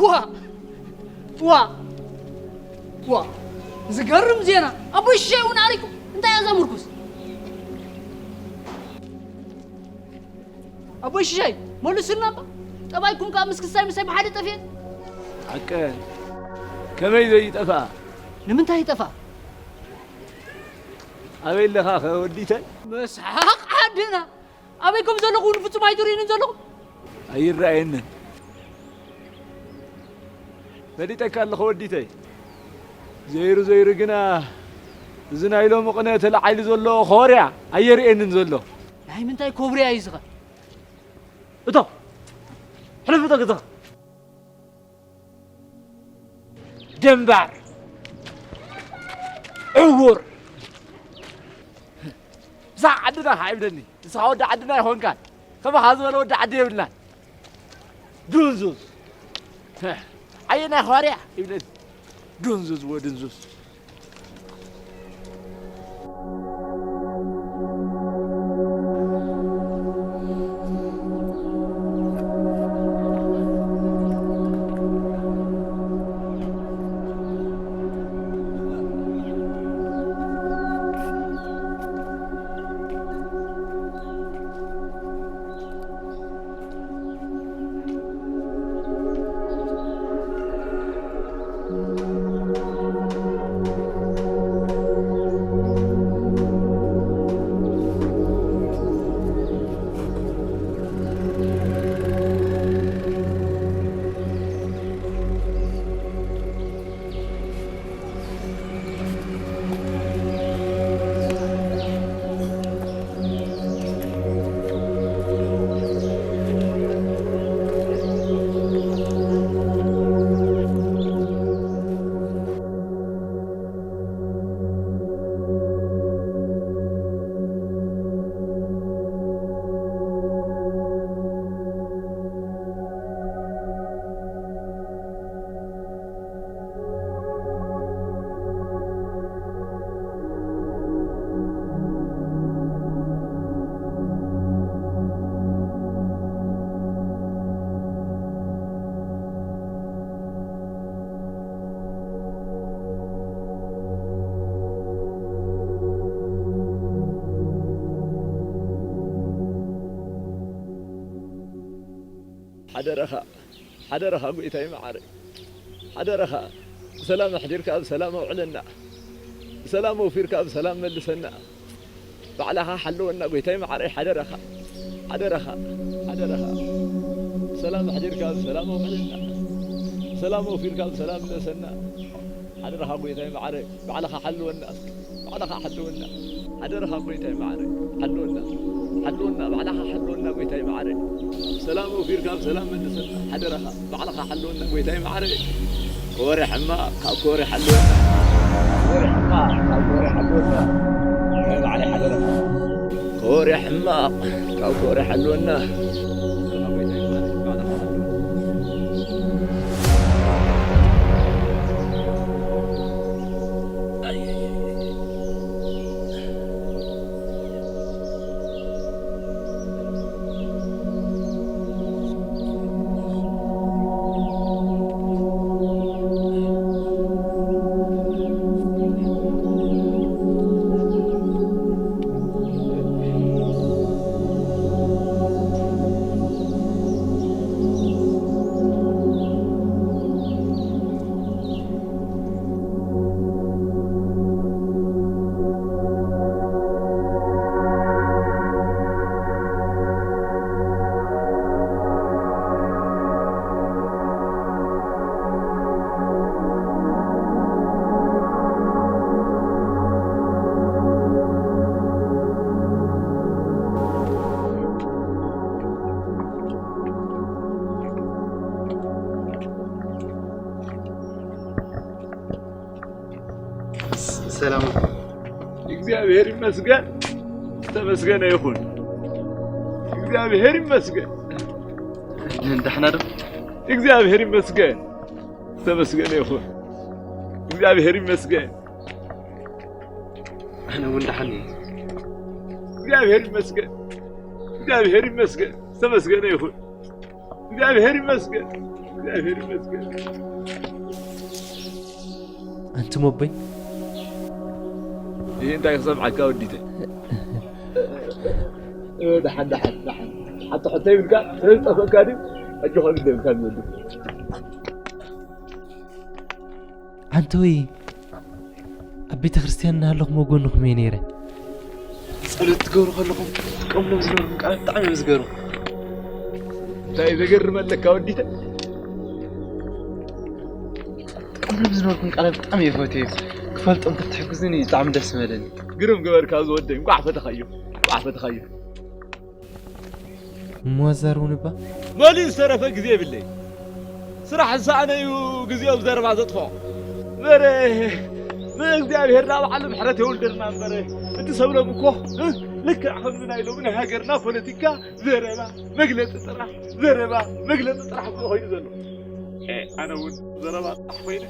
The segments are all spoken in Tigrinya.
ዋ ዋ ዋ፣ ዝገርም ዜና። ኣቦይ ሽሻይ እውን ኣሪኩ። እንታይ እያ እዛ ምርኩስ? ኣቦይ ሽሻይ፣ መሉስልና እባ። ጠባይኩም ከኣ ምስ ክስታይ ምሳይ ብሓደ ጠፍኤ። ሓቀን። ከመይ ዘይጠፍኣ? ንምንታይ ይጠፍኣ? ኣበይ ኣለኻኸ ወዲተይ? መስሓቕ ዓድና። ኣበይ ከም ዘለኹ እውን ፍጹም ኣይትርእዩንን ዘለኹም። ኣይረኣየንን። ፈሊጠካ ኣለኹ ወዲተይ። ዘይሩ ዘይሩ ግና፣ እዚ ናይ ሎሚ ቅነ ተላዒሉ ዘሎ ኮርያ ኣየርእየንን ዘሎ። ናይ ምንታይ ኮብርያ እዩ ዝኸ? እቶ፣ ሕለፍ እቶ ገዛኻ። ደንባር፣ ዕውር። እዛ ዓድና ከኣ ይብለኒ። ንስኻ ወዲ ዓድና ኣይኾንካን። ከማኻ ዝበለ ወዲ ዓዲ የብልናን። ድንዙዝ። ኣየናይ ኾርያ ይብለኒ። ድንዙዝ ወድንዙዝ። ሓደራኻ፣ ሓደራኻ ጎይታይ መዓረይ፣ ሓደራኻ ብሰላም ኣሕዲርካ ብሰላም ኣውዕለና፣ ብሰላም ኣውፊርካ ብሰላም መልሰና። ባዕላኻ ሓልወና ጎይታይ መዓረይ፣ ሓደራኻ፣ ሓደራኻ፣ ሓደራኻ። ብሰላም ኣሕዲርካ ብሰላም ኣውዕለና፣ ብሰላም ኣውፊርካ ብሰላም መልሰና። ሓደራኻ ጎይታይ መዓረይ፣ ባዕልኻ ሓልወና እስኪ፣ ባዕልኻ ሓልወና። ሓደራኻ ጎይታይ መዓረይ፣ ሓልወና፣ ሓልወና፣ ባዕልኻ ሓልወና ጎይታይ መዓረይ። ሰላም ወፊርካ ብሰላም መልሰና፣ ሓደራኻ፣ ባዕልኻ ሓልወና ጎይታይ መዓረይ። ከወረ ሕማቕ ካብ ከወረ ሓልወና። ከወረ ሕማቕ ካብ ከወረ ሓልወና። ናይ ባዕለይ ሓደራኻ። ከወረ ሕማቕ ካብ ከወረ ሓልወና። ሰላም። እግዚኣብሔር ይመስገን፣ ዝተመስገነ ይኹን። እግዚኣብሔር ይመስገን። ደሕና ዶ? እግዚኣብሔር ይመስገን፣ ዝተመስገነ ይኹን። እግዚኣብሔር ይመስገን። ኣነ እውን ደሓን እየ። እግዚኣብሔር ይመስገን፣ እግዚኣብሔር ይመስገን፣ ዝተመስገነ ይኹን። እግዚኣብሔር ይመስገን፣ እግዚኣብሔር ይመስገን። ኣንቱም ኣቦይ፣ ይህ እንታይ ክሰምዓካ ወዲተ? ደሓን ደሓን ደሓን። ሓንቲ ሕቶ ይብልካ፣ ስለዝጠፈእካ ድዩ? ሕጂ ኸም ደብካ ዝወዱ። ኣንተ ወይ ኣብ ቤተ ክርስቲያን እናሃለኹም ኣብ ጎንኹም እየ ነይረ። ጸሎት ትገብሩ ከለኹም ትጥቀምሎም ዝነበርኩም ቃላት ብጣዕሚ እዮም ዝገርሙ። እንታይ ዘገርም ኣለካ ወዲተ? ትጥቀምሎም ዝነበርኩም ቃላት ብጣዕሚ እየ ፈትየ። ክፈልጦም ተትሕግዙኒ ብጣዕሚ ደስ ምበለኒ። ግርም ግበርካ ዝወደይ፣ እንቋዕ ፈተኻዮ፣ እንቋዕ ፈተኻዮ። እሞ ኣዛርቡኒ እባ። መሊኡ ዝተረፈ ግዜ የብለይ። ስራሕ ዝሰኣነ እዩ ግዜኡ ብዘረባ ዘጥፍኦ። በረ፣ ንእግዚኣብሔር ናብ ባዕሉ ምሕረት የውርደልና እምበር፣ እቲ ሰብሎም እኮ፣ እ፣ ልክዕ ከምዚ ናይ ሎሚ ናይ ሃገርና ፖለቲካ ዘረባ፣ መግለጺ ጥራሕ፣ ዘረባ፣ መግለጺ ጥራሕ እኮ ኮይኑ ዘሎ። ኤ፣ ኣነ እውን ዘረባ ጥራሕ ኮይነ።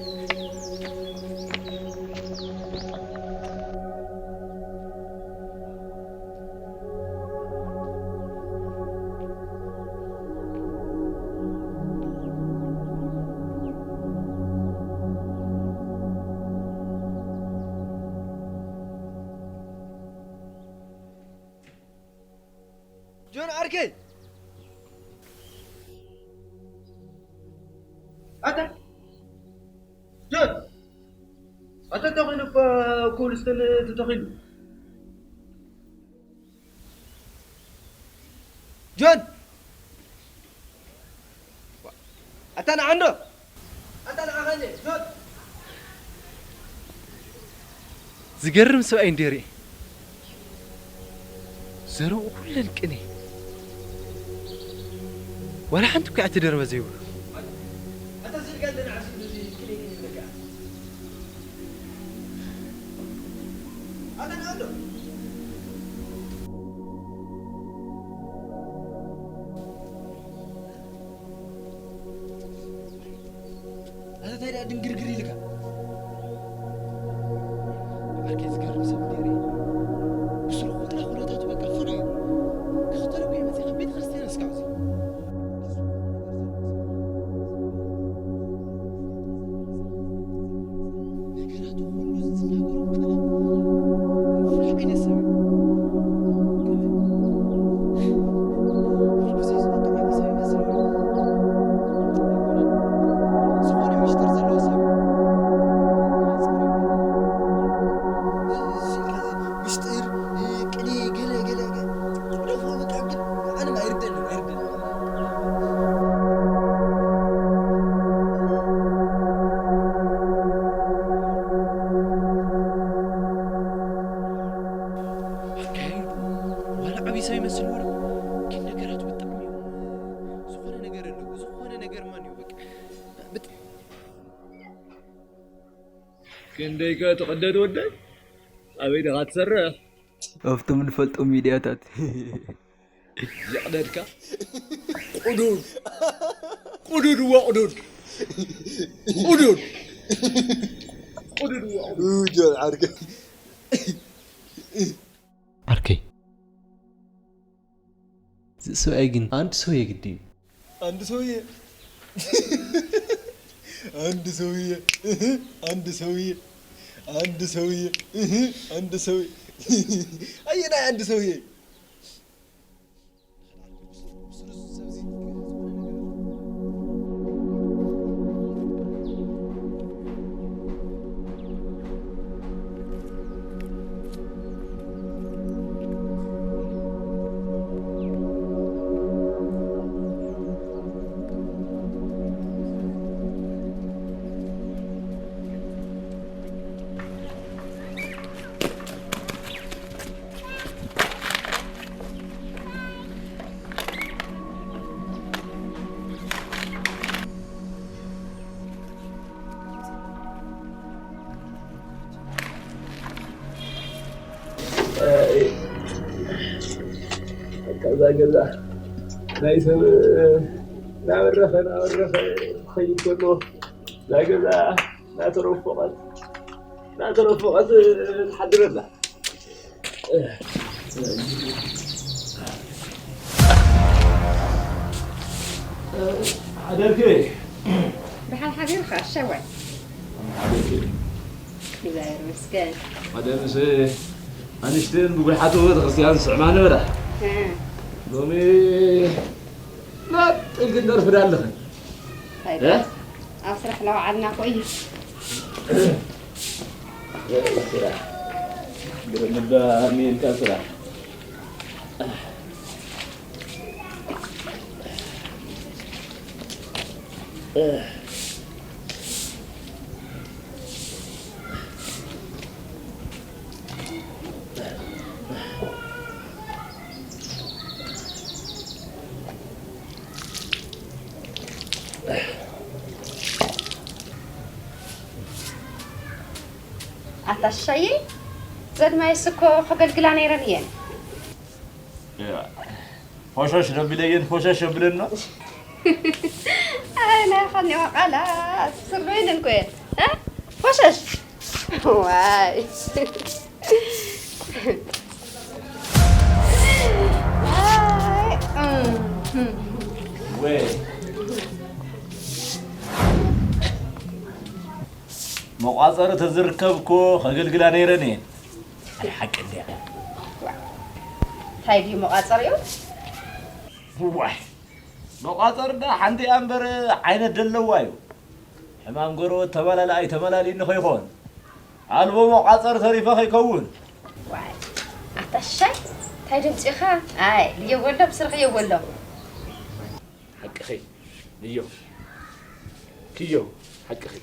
ጆን ዓርከይ! ኣታ ጆን! ኣታ እንታይ ኮይኑ እኮ ኮብልስቶን ተተኺሉ? ጆን! ኣታ ንዓ እንዶ! ኣታ ንዓ ኸኒ! ጆን! ዝገርም ሰብኣይ እንድየ ርኢ። ዘረብኡ ኩለን ቅኔ። ዋላ ሓንቲ እኮ እያ እቲ ደርበ ዘይብሉ። ኣታ እዚ ጋል ደና ዓርሱ እዚ ቅኔ ቅኔ ይብለካ። ኣታ ንዓ እንዶ! ኣታ እንታይ ደኣ ድንግርግር ኢልካ? ዓርከይ ዝገርም ሰብ ነይሩ። ብስሩ ኩላ ኩነታቱ በቃ ፍሉይ እዩ። ክኽተሎ እኮ ይመጽእ ካብ ቤተ ክርስቲያን እስካብ እዚ። ነገራቱ ኩሉ ዝናገሮ ቃላት ፍሉይ ዓይነት ሰብ እዩ። ሕጉስ እዩ ዝመክር ዓቢ ሰብ ይመስል። ዝኾነ ሚስጥር ዘለዎ ሰብ እዩ። ሚስጥር፣ ቅኔ፣ ገለ፣ ገለ፣ ገለ። ደፎ በቃ ግን ኣነ ኣይርደንን፣ ኣይርደንን። ኣካያይድኡ ዋላ ዓብዪ ሰብ ይመስል ወረ፣ ግን ነገራቱ ብጣዕሚ እዮም ዝኾነ ነገር ኣለዎ። ዝኾነ ነገር ማን እዩ በቃ። ብጥ- ክንደይከ ትቕደድ ወደይ? ኣበይ ዲኻ ትሰርሕ? ኣብቶም ንፈልጦም ሚድያታት። ይቕደድካ። ቁዱድ። ቁዱድ እዋ ቁዱድ። ቁዱድ። ቁዱድ እዋ ቁዱድ። ኡይ፣ ጆን ዓርከይ። ዓርከይ። እዚ ሰብኣይ ግን ኣንድ ሰው የግድ እዩ። ኣንድ ሰውዬ። ኣንድ ሰውዬ። እህ፣ ኣንድ ሰውዬ። ኣንድ ሰውዬ። እህ፣ ኣንድ ሰውዬ። ኣየናይ ኣንድ ሰውዬ? እዛ ገዛ ናይ ሰብ እናበረኸ እናበረኸ ክኸይድ ከሎ እዛ ገዛ እናተረፎቐት እናተረፎቐት ትሓድር ኣላ። ሓደርኪ ሓቢርካ ሻዋይ። እግዚኣብሔር ይመስገን። ቀደምስ ኣንሽትን ብጉልሓቱ ቤተክርስትያን ዝስዕማ ነበራ። እ። ሎሚ ላጥ ኢልክን ደርፍዳ ኣለኽን። ኣይኮ፣ እ? ኣብ ስራሕ እናወዓልና እኮ እዩ። ስራሕ። ግርምዳ ሚልካ ስራሕ። ኣታ ሻየ፣ ዘድማይስ እኮ ከገልግላ ነይረን እየን። እያ። ፎሸሽ ደቢለየን ፎሸሽ የብለና። ኣይ፣ ናይ ኸኒዋ ቃላት ስርበይንን እኮ እየን። እ? ፎሸሽ። ዋይ። ኣይ፣ እም፣ እም። ወይ። መቋጸሪ ተዝርከብ እኮ ከገልግላ ነይረን እየን። ኣይ ሓቂ እንድያ። እንታይ ድዩ መቋጸሪኡ? ዋይ፣ መቋጸሪ ዳ ሓንቲ እያ እምበር ዓይነት ደለዋ እዩ። ሕማም ጎረወት ተመላልኣ ኣይተመላልእኒ ከይኮን። ኣልቦ መቋጸሪ ተሪፈ ከይከውን። ዋይ፣ ኣታ ሻይ፣ እንታይ ድምጺኻ? ኣይ፣ ልየው በሎ፣ ብስርኺ የው በሎ። ሓቅኺ፣ ልየው። ክየው፣ ሓቅኺ።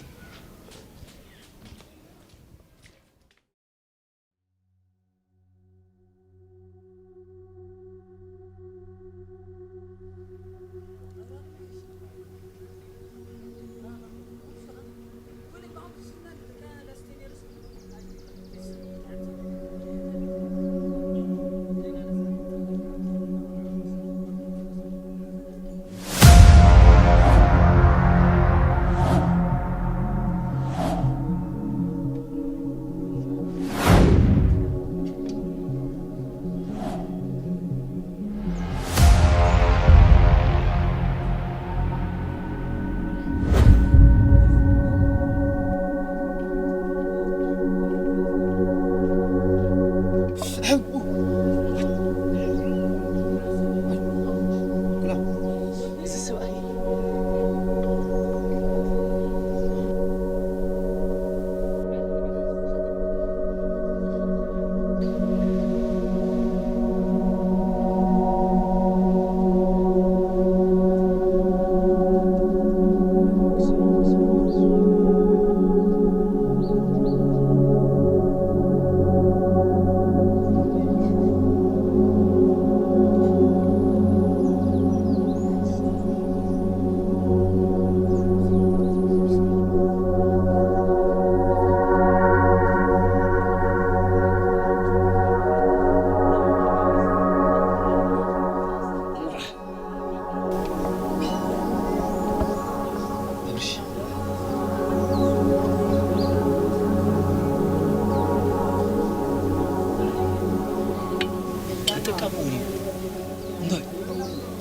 እንታይ?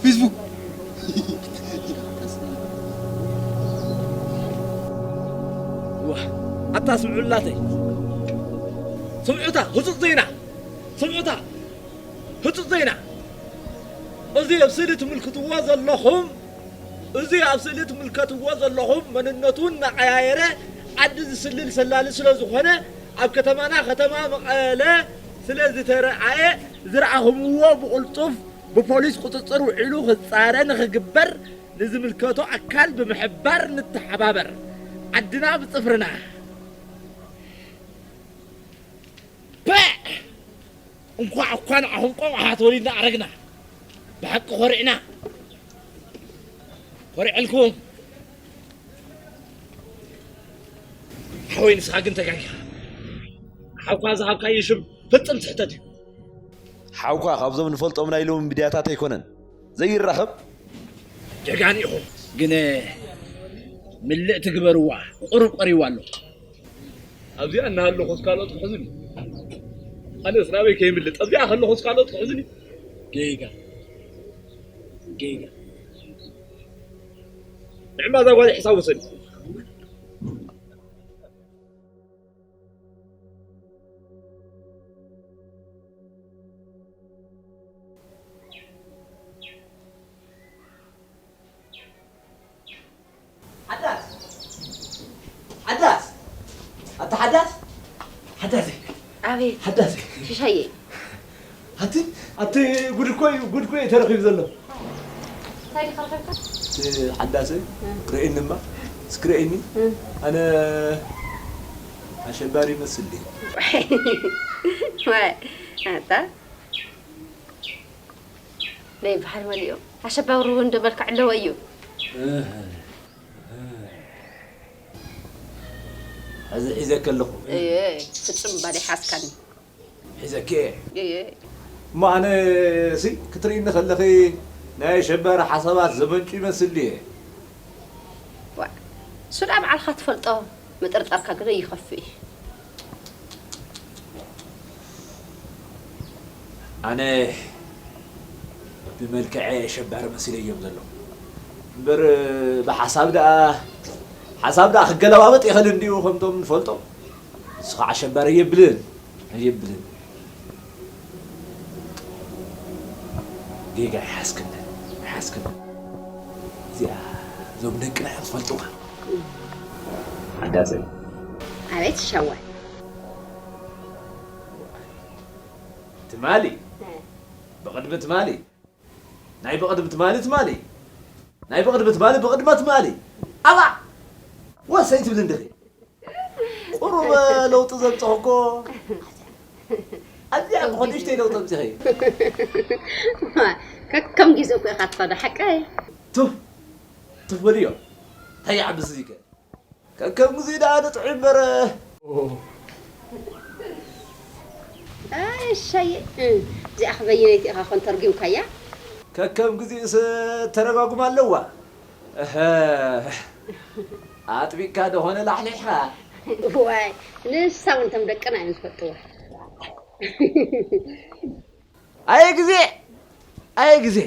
ፌስቡክ። ዋ፣ ኣታ ስምዑላተይ። ስምዑታ፣ ህጹጽ ዜና። ስምዑታ፣ ህጹጽ ዜና። እዚ ኣብ ስእሊ ትምልክትዎ ዘለኹም፣ እዚ ኣብ ስእሊ ትምልከትዎ ዘለኹም መንነቱ እናቐያየረ ዓዲ ዝስልል ሰላሊ ስለ ዝኾነ፣ ኣብ ከተማና ከተማ መቐለ ስለ ዝተረኣየ፣ ዝረኣኹምዎ ብቕልጡፍ ብፖሊስ ቁጽጽር ውዒሉ ክጻረ ንኽግበር ንዝምልከቶ ኣካል ብምሕባር ንተሓባበር። ዓድና ብጽፍርና። ፐእ! እንኳዕ እኳ ንዓኹም ቆቋሓት ወሊድና ኣረግና። ብሓቂ ኮሪዕና። ኮሪዐልኩም። ሓወይ ንስኻ ግን ተጋጊኻ። ሓውካ ዝሃብካዮ ሽም ፍጽም ስሕተት እዩ። ሓውካ ካብዞም ንፈልጦም ናይ ሎሚ ሚድያታት ኣይኮነን። ዘይራኸብ ጀጋኑ ኢኹም። ግን ምልእቲ ግበርዋ፣ ቁሩብ ቀሪቡ ኣሎ። ኣብዚኣ እናሃለኹስ ካልኦት ክሕዙኒ? ኣነስ ናበይ ከይምልጥ? ኣብዚኣ ከለኹስ ካልኦት ክሕዙኒ? ጌጋ። ጌጋ። ንዕማ እዛ ጓል ሕሳብ ወሰኒ። ኣቤት ሓዳሰ ሽሻየ ኣቲ ኣቲ ጉድ እኮ እዩ ጉድ እኮ እዩ ተረኺቡ ዘሎ እንታይ ዲኻ ረኸብካ እቲ ሓዳሰ ክርእየኒ እማ እስክርእየኒ ኣነ ኣሸባሪ ይመስል ድየ ወይ ኣታ ናይ በሓር መሊኦም ኣሸባሪ እውን ዶ መልክዕ ኣለዎ እዩ ሕዚ ሒዘ ከለኹ ፍጹም ባደ ሓዝካኒ ሒዘኪ እየ እሞ ኣነ ሲ ክትርእኒ ከለኺ ናይ ሸበረ ሓሳባት ዘመንጩ ይመስል ድየ ዋ እሱ ደኣ ባዕልኻ ትፈልጦ ምጥርጣርካ ግደ ይኸፍእ እዩ ኣነ ብመልክዐ ሸባሪ መሲለ እዮም ዘለዉ እምበር ብሓሳብ ደኣ ሓሳብ ደኣ ክገለባበጥ ይኽእል እንድዩ ከምቶም ንፈልጦም ንሱ ከዓ ሸባሪ የብልን ኣየብልን ጌጋ ይሓዝክነ ይሓዝክነ እዚኣ እዞም ደቅና እዮም ዝፈልጥዋ ሓዳፀ ኣቤት ሸዋል ትማሊ ብቕድሚ ትማሊ ናይ ብቕድሚ ትማሊ ትማሊ ናይ ብቕድሚ ትማሊ ብቕድመ ትማሊ ኣባ ወሰይ ትብል እንድኺ ቁሩብ ለውጢ ዘምፅኹ እኮ ኣብዚኣ እኮ ንእሽተይ ለውጢ ኣምፂኸ ከከም ግዜ እኮ ኢኻ ትኸዶ ሓቀይ ቱፍ ቱፍ በልዮ እንታይ ይዓብስ እዚከ ከከም ግዜ ደኣ ንጥዑይ እምበር ሸይ እዚኣ ክበይነይቲ ኢኻ ኮን ተርጊምካያ ከከም ግዜስ ተረጋጉም ኣለዋ ኣጥቢቅካ ደኾነ ላሕሊሕኻ ዋይ ንሳ እውን ከም ደቅና እዮም ዝፈልጥዋ ኣየ ግዜ ኣየ ግዜ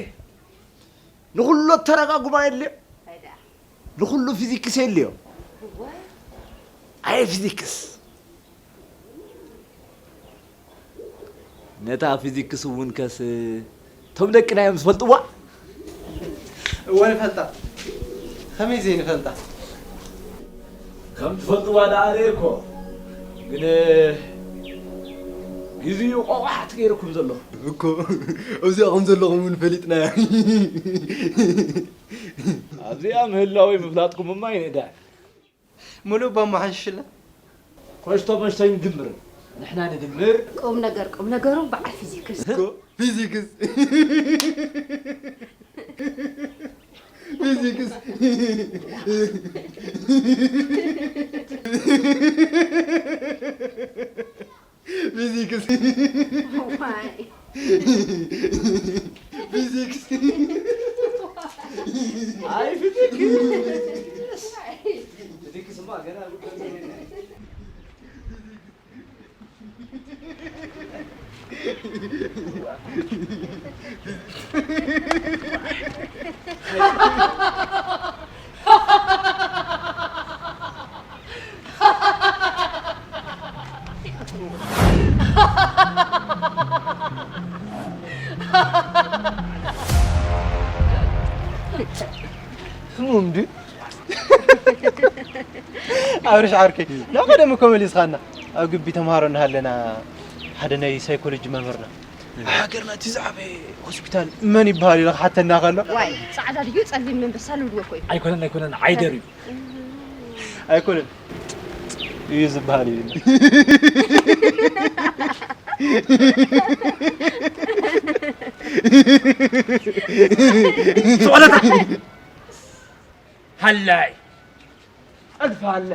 ንኹሉ ተረጋጉማ የድልዮ ንኹሉ ፊዚክስ የድልዮ ኣየ ፊዚክስ ነታ ፊዚክስ እውን ከስ እቶም ደቅና እዮም ዝፈልጥዋ እወ ንፈልጣ ከመይ ዘይንፈልጣ ከም ትፈልጥዋ ደኣ እኮ ግን ግዜኡ ቆቋሕቲ ገይርኩም ዘለኹም እኮ ኣብዚኣ ከም ዘለኹም እውን ፈሊጥናያ ኣብዚኣ ምህላወይ ምፍላጥኩም እማ ይንእዳ ሙሉእ ባሞ ሓንሽሽላ ኮሽቶ መሽቶ ይንድምር ንሕና ንድምር ቁም ነገር ቁም ነገሩ በዓል ፊዚክስ እኮ ፊዚክስ ፊዚክስ ፊዚክስ ፊዚክስ ኣይ ፊዚክስ ፊዚክስማ ገና ህሙም ድዩ? ኣብርሽ ዓርከይ ናብ ቀደም እኮ መሊስኻና ኣብ ግቢ ተምሃሮ እናሃለና ሓደ ናይ ሳይኮሎጂ መምህርና ኣብ ሃገርና እቲ ዝዓበየ ሆስፒታል መን ይበሃል ኢሉ ክሓተና ከሎ ዋይ ፃዕዳ ድዩ ፀሊም መንበሳ ልብልዎ እኮ እዩ ኣይኮነን ኣይኮነን ዓይደር እዩ ኣይኮነን እዩ ዝበሃል እዩ ሱዕለታ ሃላይ ኣድፋለ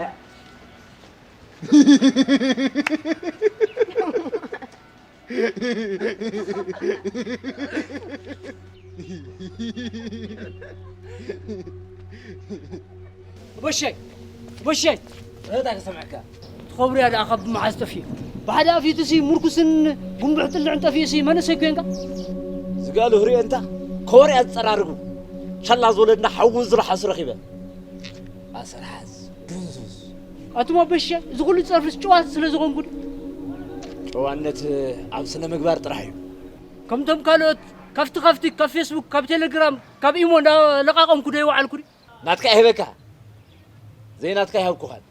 በሸይ በሸይ እንታይ ክሰምዐካ ትኸብርያ ደኣ ካብ መዓዝ ጠፊኡ ብሓደ ኣፊቱ ሲ ሙርኩስን ጉንቡሕ ጥልዕን ጠፊኡ ሲ መንእሰይ ኮንካ ዝጋሉ ህሪኦ እንታ ከወርያ ዝፀራርጉ ሸላ ዝወለድና ሓውን ዝረሓሱ ረኺበ ኣሰርሓስ ድንዙዝ ኣቱም ኣበሻ እዚ ኩሉ ፀርፍስ ጨዋት ስለ ዝኾንኩ ድዩ? ጨዋነት ኣብ ስነ ምግባር ጥራሕ እዩ። ከምቶም ካልኦት ካብቲ ካብቲ ካብ ፌስቡክ ካብ ቴሌግራም ካብ ኢሞ እንዳለቃቀምኩ ዶ ይወዓልኩ ድዩ? ናትካ ይህበካ ዘይናትካ ይሃብኩኻን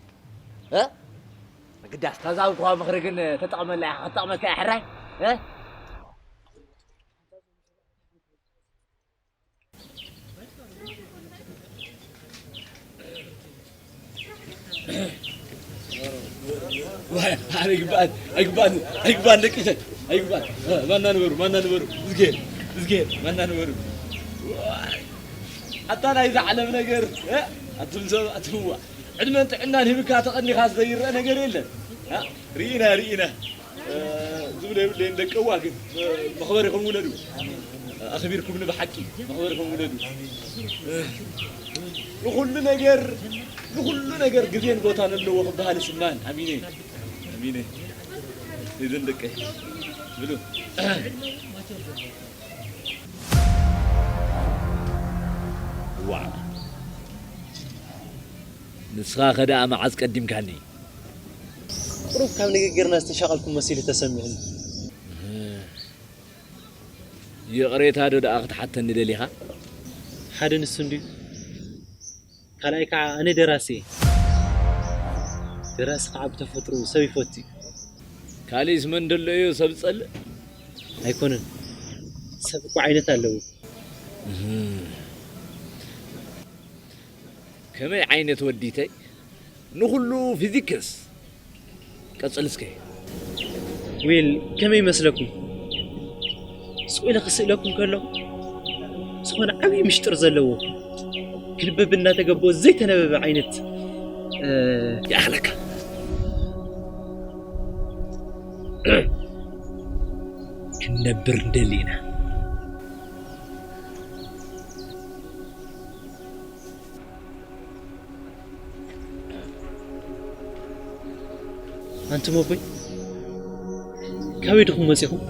እ ግዳስ፣ ታዛብኩኻ ምኽሪ ግን ተጠቕመላ ኢኻ፣ ክትጠቕመካ እያ ሕራይ። እ? ዋይ፣ ኣይግባእን፣ ኣይግባእን፣ ኣይግባእን፣ ደቂሰ፣ ኣይግባእን። እ፣ ማና ንበሩ፣ ማና ንበሩ። እዝጌር፣ እዝጌር፣ ማና ንበሩ። ዋይ፣ ኣታ ናይዛ ዓለም ነገር፣ እ፣ ኣቱም ሰብ፣ ኣቱም ዋ። ዕድመን ጥዕናን ሂብካ ተቐኒኻስ ዘይረአ ነገር የለን። እ፣ ርኢና፣ ርኢና። እ፣ ዝብሎ የብለይን ደቀዋ ግን፣ እ፣ መኽበሪኹም ውለዱ። ኣኽቢርኩምኒ ብሓቂ መኽበሪኹም ውለዱ። እ፣ ንኹሉ ነገር፣ ንኹሉ ነገር ግዜን ቦታን ኣለዎ ክበሃል ይስማን። ኣሚነ፣ ኣሚነ። እዝን ደቀይ ብሉ። ዋዕ። ንስኻ ከ ደኣ መዓዝ ቀዲምካኒ? ቁሩብ ካብ ንግግርና ዝተሻቐልኩም መሲሉ ተሰሚዑኒ። ይቕሬታ ዶ ደኣ ክትሓተኒ ደሊኻ? ሓደ ንሱ እንድዩ። ካልኣይ ከዓ ኣነ ደራሲ እየ። ደራሲ ከዓ ብተፈጥሮ ሰብ ይፈቱ እዩ። ካሊእስ መን ደሎ እዩ ሰብ ዝጸልእ? ኣይኮነን። ሰብ እኮ ዓይነት ኣለዎ። እህ። ከመይ ዓይነት ወዲተይ? ንኹሉ ፊዚክስ። ቀጽል እስከ። ዊል፣ ከመይ ይመስለኩም? ስቕ ኢለ ክስእለኩም ከለኹ፣ ዝኾነ ዓብዪ ምሽጥር ዘለዎ፣ ክንበብ እናተገበኦ ዘይተነበበ ዓይነት፣ እ፣ ይኣኽለካ። ክንነብር ንደሊ ኢና። ኣንቱም ኣቦይ፣ ካበይ ዲኹም መጺኹም?